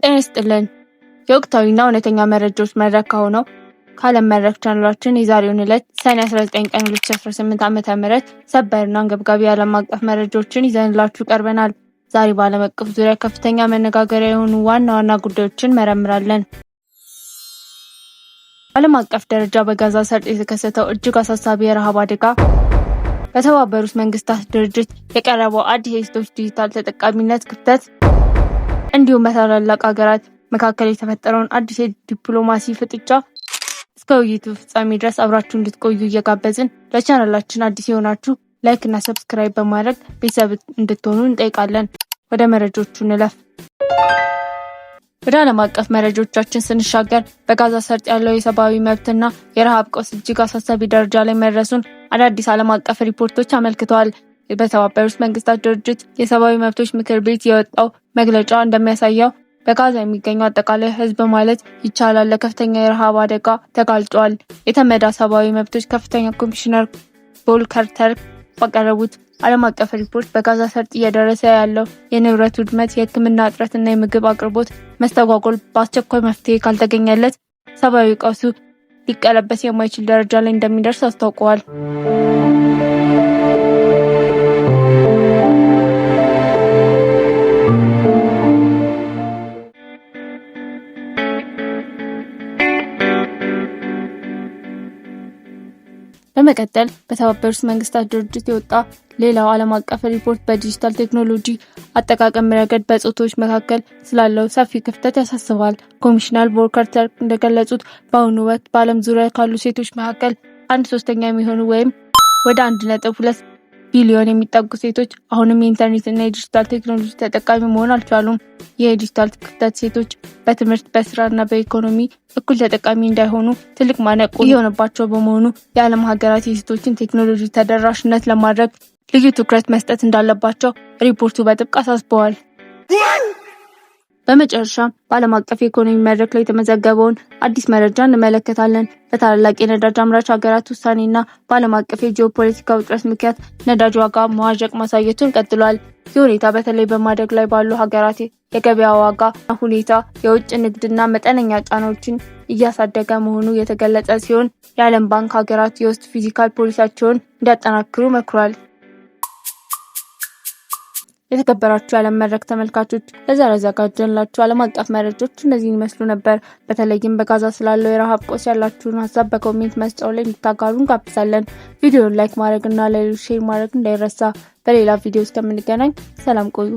ጤና ይስጥልን። የወቅታዊና እውነተኛ መረጃዎች መድረክ ከሆነው ከዓለም መድረክ ቻናላችን የዛሬውን ዕለት ሰኔ 19 ቀን 2018 ዓ.ም ሰበርና አንገብጋቢ የዓለም አቀፍ መረጃዎችን ይዘንላችሁ ቀርበናል። ዛሬ በዓለም አቀፍ ዙሪያ ከፍተኛ መነጋገሪያ የሆኑ ዋና ዋና ጉዳዮችን እንመረምራለን። በዓለም አቀፍ ደረጃ በጋዛ ሰርጥ የተከሰተው እጅግ አሳሳቢ የረሃብ አደጋ፣ በተባበሩት መንግስታት ድርጅት የቀረበው አዲስ የሴቶች ዲጂታል ተጠቃሚነት ክፍተት፣ እንዲሁም በታላላቅ ሀገራት መካከል የተፈጠረውን አዲስ የዲፕሎማሲ ፍጥጫ እስከ ውይይቱ ፍጻሜ ድረስ አብራችሁ እንድትቆዩ እየጋበዝን፣ ለቻናላችን አዲስ የሆናችሁ like እና subscribe በማድረግ ቤተሰብ እንድትሆኑ እንጠይቃለን። ወደ መረጃዎቹ እንለፍ። ወደ ዓለም አቀፍ መረጃዎቻችን ስንሻገር፣ በጋዛ ሰርጥ ያለው የሰብአዊ መብትና የረሃብ ቀውስ እጅግ አሳሳቢ ደረጃ ላይ መድረሱን አዳዲስ ዓለም አቀፍ ሪፖርቶች አመልክተዋል። በተባበሩት መንግስታት ድርጅት የሰብአዊ መብቶች ምክር ቤት የወጣው መግለጫ እንደሚያሳየው፣ በጋዛ የሚገኘው አጠቃላይ ሕዝብ ማለት ይቻላል ለከፍተኛ የረሃብ አደጋ ተጋልጧል። የተመድ ሰብአዊ መብቶች ከፍተኛ ኮሚሽነር ቮልከር ተርክ ባቀረቡት ዓለም አቀፍ ሪፖርት፣ በጋዛ ሰርጥ እየደረሰ ያለው የንብረት ውድመት፣ የሕክምና እጥረት እና የምግብ አቅርቦት መስተጓጎል በአስቸኳይ መፍትሄ ካልተገኘለት ሰብአዊ ቀውሱ ሊቀለበስ የማይችል ደረጃ ላይ እንደሚደርስ አስታውቀዋል። በመቀጠል በተባበሩት መንግስታት ድርጅት የወጣ ሌላው ዓለም አቀፍ ሪፖርት በዲጂታል ቴክኖሎጂ አጠቃቀም ረገድ በጾታዎች መካከል ስላለው ሰፊ ክፍተት ያሳስባል። ኮሚሽነር ቮልከር ተርክ እንደገለጹት፣ በአሁኑ ወቅት በዓለም ዙሪያ ካሉ ሴቶች መካከል አንድ ሶስተኛ የሚሆኑ ወይም ወደ 1.2 ቢሊዮን የሚጠጉ ሴቶች አሁንም የኢንተርኔት እና የዲጂታል ቴክኖሎጂ ተጠቃሚ መሆን አልቻሉም። ይህ የዲጂታል ክፍተት ሴቶች በትምህርት፣ በስራ እና በኢኮኖሚ እኩል ተጠቃሚ እንዳይሆኑ ትልቅ ማነቆ እየሆነባቸው በመሆኑ፣ የዓለም ሀገራት የሴቶችን ቴክኖሎጂ ተደራሽነት ለማድረግ ልዩ ትኩረት መስጠት እንዳለባቸው ሪፖርቱ በጥብቅ አሳስበዋል። በመጨረሻም በዓለም አቀፍ የኢኮኖሚ መድረክ ላይ የተመዘገበውን አዲስ መረጃ እንመለከታለን። በታላላቅ የነዳጅ አምራች ሀገራት ውሳኔና በዓለም አቀፍ የጂኦፖለቲካ ውጥረት ምክንያት ነዳጅ ዋጋ መዋዠቅ ማሳየቱን ቀጥሏል። ይህ ሁኔታ በተለይ በማደግ ላይ ባሉ ሀገራት የገበያ ዋጋ ሁኔታ፣ የውጭ ንግድና መጠነኛ ጫናዎችን እያሳደገ መሆኑ የተገለጸ ሲሆን፣ የዓለም ባንክ ሀገራት የውስጥ ፊስካል ፖሊሲያቸውን እንዲያጠናክሩ መክሯል። የተከበራችሁ የዓለም መድረክ ተመልካቾች፣ ለዛሬ ያዘጋጀንላችሁ ዓለም አቀፍ መረጃዎች እነዚህን ይመስሉ ነበር። በተለይም በጋዛ ስላለው የረሃብ ቀውስ ያላችሁን ሀሳብ በ comment መስጫው ላይ እንድታጋሩ እንጋብዛለን። ቪዲዮን like ማድረግ እና ለሌሎች share ማድረግ እንዳይረሳ። በሌላ ቪዲዮ እስከምንገናኝ ሰላም ቆዩ።